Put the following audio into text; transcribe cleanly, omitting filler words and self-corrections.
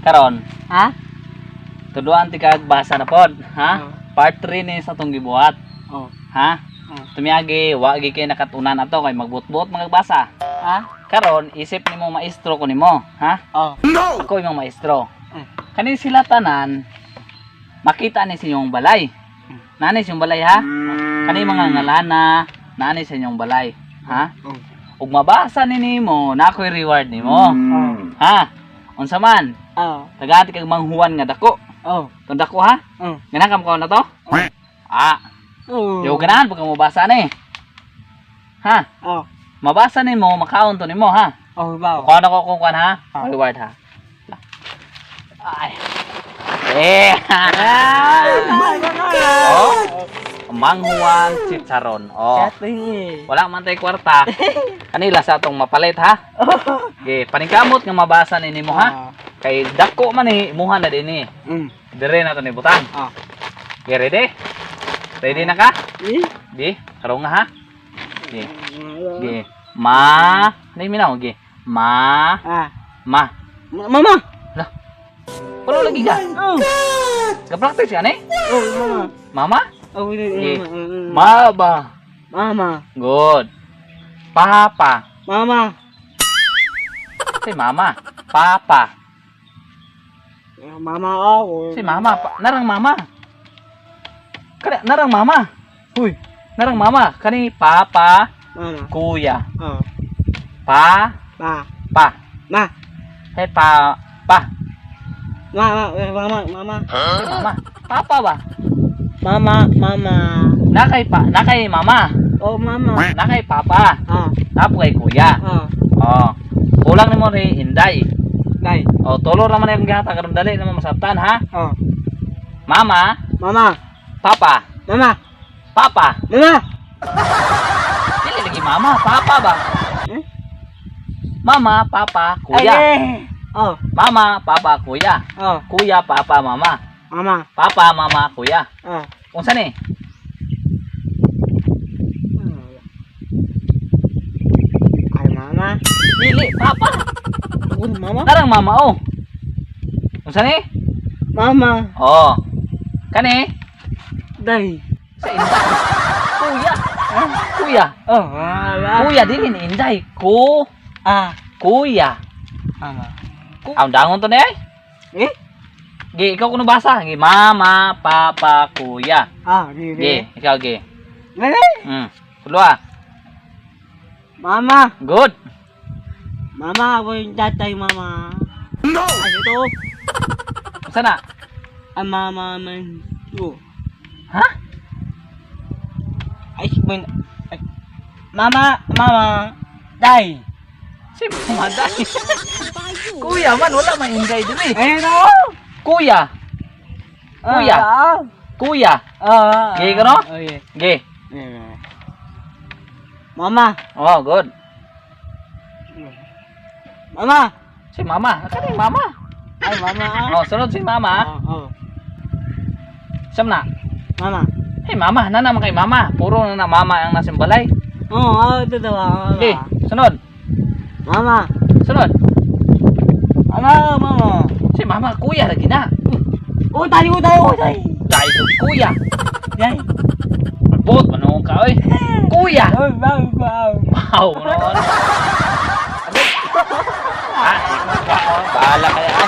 Karon, Ha? Tuduan ti kag basa na pod, ha? Oh. Part 3 ni sa tong gibuhat, Oh. ha? Oh. Tumiyagi, wa gi kay nakatunan ato kay magbutbot mga basa. Ha? Karon, isip nimo maestro ko nimo, ha? Oh. Ako imong maestro. Mm. Kani sila tanan makita ni sa inyong balay. Nani sa inyong balay, ha? Kani mga ngalana, nani sa inyong balay, ha? Oh. Ug mabasa ni nimo, na ako'y reward nimo. Oh. Ha? Unsa man? Oh. Tagati kag manghuwan nga dako. Oh. Tong dako, ha? Oh. Ganahan ka mo na to? Ah, Oh. yo ganahan pag mo basa ni. Ha? Oh. Mabasa nimo, makaon to nimo, ha? Oh, bawo. Kuha na ko kung kuan, ha? Ah. Reward, ha. Ay. Eh. Oh. Manghuan chicharon. Oh. Chatting. Wala man tay kwarta. Kanila sa atong mapalit, ha. Ge, paningkamot nga mabasa ni nimo, ha. Kay dako man ni imuha na dinhi. Dire na to ni butang. Ah. Ge, ready? Ready na ka? Eh? Di, karong nga, ha. Ge. Ge. Ma, ano yung minaw? Ge. Ma, Ah. ma. Mama. Lah. Wala lagi ka. Oh. Ga-practice ka ni? Oh, mama. Mama? Oh, Ge. mama. Ma ba. Mama. Good. Papa. Mama. Si mama. Papa. Mama ako. Si mama. Pa, narang mama. Kani narang mama. Huy, narang mama. Kani papa, Mama. Kuya. Oh. Pa, Pa. Pa. Ma. Hey, pa, pa. Mama, mama, mama. Si mama. Papa ba? Mama, mama. Nakay pa, nakay mama. Oh, mama. Nakay papa. Ah. Tapo kay kuya. Ah. Oh. Kulang nimo ni Inday. Dai. Oh, tulo naman yung gihata karon, dali naman masabtan, ha. Oh. Mama, Mama. Papa, Mama. Papa. Mama. Dili lagi mama, papa ba? Eh? Mama, papa, kuya. Ay, eh. Oh. Mama, papa, kuya. Oh. Kuya, papa, mama. Mama. Papa, mama, kuya. Oh. Unsa ni? Ay, mama. Dili, papa. Oh, mama. Narang mama oh. Unsa ni? Mama. Oh. Kani? Dai. Sa Inday. Kuya. Kuya. Oh, mama. Kuya dili ni Inday. Ku Ah. Kuya. Mama. Ang dangon to ni ay. Eh? Gi, ikaw kuno basa. Gi, mama, papa, kuya. Ah, di, di. Gi, ikaw gi. Dali. Tulo ah. Mama. Good. Mama, ako yung tatay, mama. No! Ay, ito. Unsa na? Ang mama man. Oh. Ha? Ay, man. Ay. Mama, mama. Day. Si mama day. Kuya man, wala man Inday diri. Ay, no! Kuya. Kuya. Ah, Kuya. ah, ah. Gay ka, no? Oh, yeah. Gi. Yeah. Mama. Oh, good. Mama. Si mama. Kani mama. Ay, mama. Oh, sunod si mama. Oh, oh. Siyam na. Mama. Hey, mama, na naman kay mama. Puro na na mama ang nasimbalay. Oo, oh, ito daw. Mama. Okay, sunod. Mama. Sunod. Mama, mama. Si mama, kuya lagi na. Oh, tayo, tayo, tayo. Dahil ko, kuya. Day. Bot, manong ka, oy. Kuya. Oh, wow, wow. Wow, noon. Ah, bahala kaya.